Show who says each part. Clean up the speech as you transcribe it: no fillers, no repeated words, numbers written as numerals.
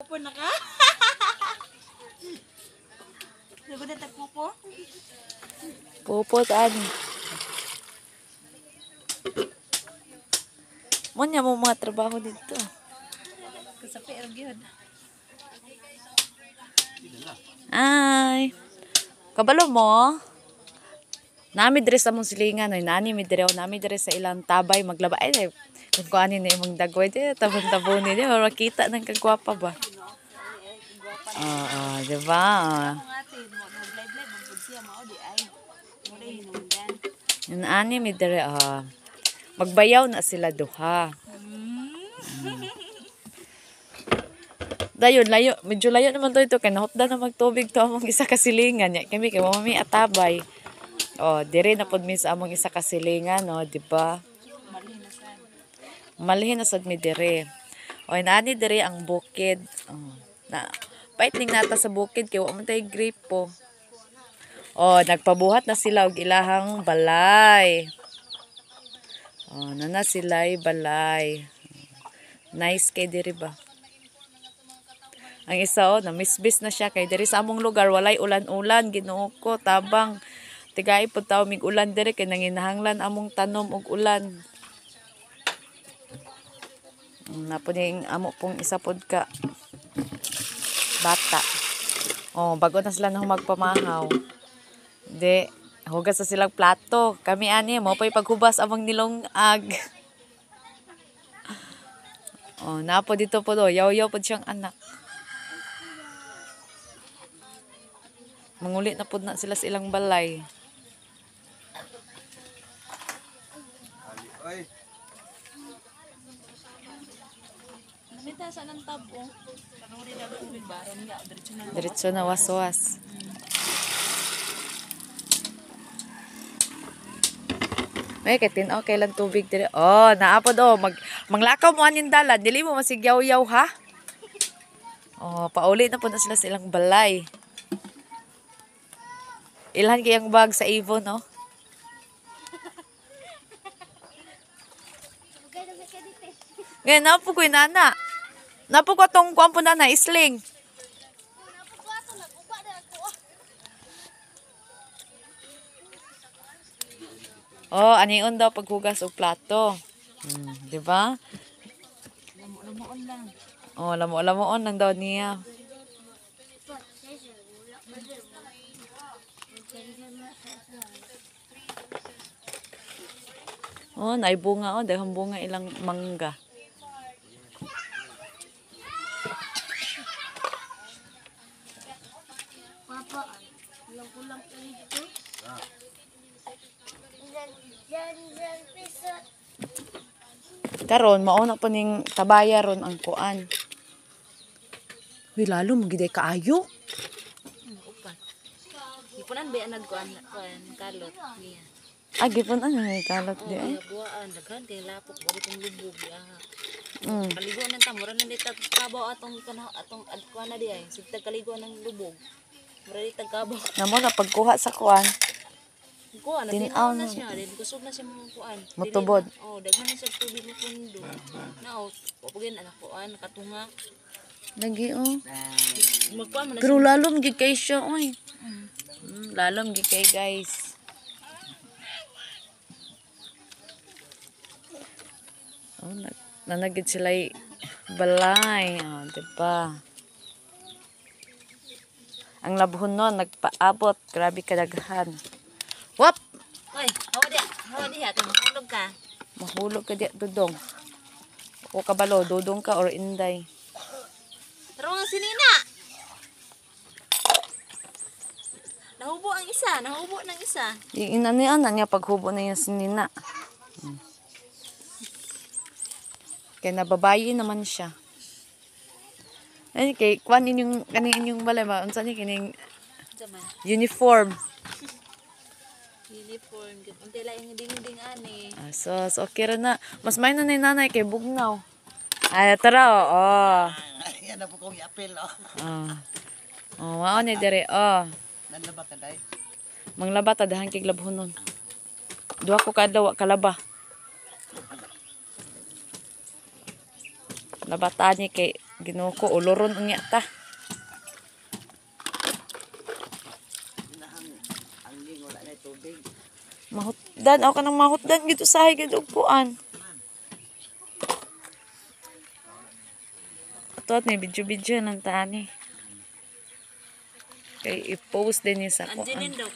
Speaker 1: Nagpupo na ka? Sugod na tagpupo?
Speaker 2: Pupo taan. Mo niya mo mga trabaho dito.
Speaker 1: Kasapi ra gyud.
Speaker 2: Ay. Kabalo mo? Nami diri sa among silingan, oy, nani mi diri, oh, nami diri sa ilang tabay maglaba. Ay, ay, kung kuanin na imong dagway di tabon-tabon ni di makita ng kagwapa ba. Oo, di ba?
Speaker 1: Ang ate mo nag-live-live ang pud siya mao di ay. Mura hinungdan.
Speaker 2: Yun ani mi diri, ah. Magbayaw na sila duha. Dayon layo, medyo layo naman to ito kay nahupda na magtubig to among isa ka silingan nya. Kami kay mami atabay. Oh, dire na pud mi sa among isa ka silingan, oh, di ba?
Speaker 1: Malhin na sad.
Speaker 2: Malhin na sad mi dire. Oy, naani dire ang bukid. Oh, na pait ning nata sa bukid kay wa man tay gripo. Oh, nagpabuhat na sila og ilahang balay. Oh, nana sila'y balay. Nice kay diri ba? Ang isa oh, namisbis na siya kay diri sa among lugar walay ulan-ulan, Ginoo ko, tabang tigai pud taw mig ulan diri kay nanginahanglan among tanom og ulan. Napo ning amo pong isa pod ka bata. Oh, bago na sila na magpamahaw. Di, hugas na silang plato. Kami ani, mo pa'y paghubas among nilong ag. Oh, napo dito po do, yaw-yaw pod siyang anak. Manguli na pod na sila sa ilang balay.
Speaker 3: Ay,
Speaker 1: Namita sa nang tab oh. Kanuri na tubig ba ron nga diretso na.
Speaker 2: Diretso na waswas. May kay tin-aw kailan tubig dire. Oh, naapod oh, manglakaw mo anin dalan, dili mo masigyaw-yaw ha. Oh, pauli na po na sila sa ilang balay. Ilhan kayang bag sa Avon, no? Ngayon, napo ko nana. Napo ko atong kuwan po nana, isling. Oh, anion daw paghugas og plato. Di ba?
Speaker 1: Lamo-lamoon lang.
Speaker 2: Oh, lamo-lamoon lang daw niya. Oh, naay bunga oh, daghang bunga ilang mangga.
Speaker 4: Papa, kulang-kulang ko dito. Jan, piso.
Speaker 2: Karon mao na po ning tabaya ron ang kuan. Uy, lalo magiday kaayo.
Speaker 1: Upat. Gipunan ba nagkuan kuan kalot niya.
Speaker 2: Ah, gipon ano ni kalot di ay.
Speaker 1: Oh, buaan daghan kay lapok wala tong lubog ya. Kaliguan ng ta mura na di tagkabaw atong kana atong kuan na di ay. Sigtag kaliguan ng lubog. Mura di tagkabaw.
Speaker 2: Namo na pagkuha sa kuan.
Speaker 1: Kuan na
Speaker 2: Tin-aw
Speaker 1: tinaw na
Speaker 2: na.
Speaker 1: siya, din kusog na siya mga kuan.
Speaker 2: Mutubod.
Speaker 1: Dili na- Oh, daghan na siya tubig mo pundo. Na oh, wa pa gyud anak kuan nakatunga.
Speaker 2: Lagi oh.
Speaker 1: Magkuan man na
Speaker 2: Pero lalom gid kay siya oy. Lalom gid kay guys. Oh, nanagid sila balay. Oh, diba? Ang labhon nun, nagpaabot. Grabe kadaghan. Wap!
Speaker 1: Oy, hawa di, hawa di ha, mahulog ka.
Speaker 2: Mahulog ka di, Dudong. O kabalo, Dudong ka or Inday.
Speaker 1: Pero nga si Nina. Nahubo ang isa, nahubo ng isa.
Speaker 2: Yung ina niya, ana niya paghubo na yung si Nina. Kaya nababayi naman siya. Ay, kay kuan inyong kaning inyong balay ba? Unsa ni kining uniform.
Speaker 1: Uniform, gud. Unti lang yung ding-ding ani.
Speaker 2: Ah, so okay ra na. Mas may na ni nanay kay bugnaw. Ay, tara oh. Oh.
Speaker 3: Yan na po kong i-appeal, oh.
Speaker 2: Oh. Oh, mao ni dere oh.
Speaker 3: Nanlaba ka, day?
Speaker 2: Manglaba ta dahan kay labhonon. Duha ko kaadlaw wa kalaba. Labatan ni kay Ginoo ko, uloron unya ta.
Speaker 3: Inahang angling wala na tubig.
Speaker 2: Mahutdan ako kanang mahutdan gid usahay gid og kuan. Ato at may video-video ng tani. Kay i-post din ni sa kuan.
Speaker 1: Anjinin daw.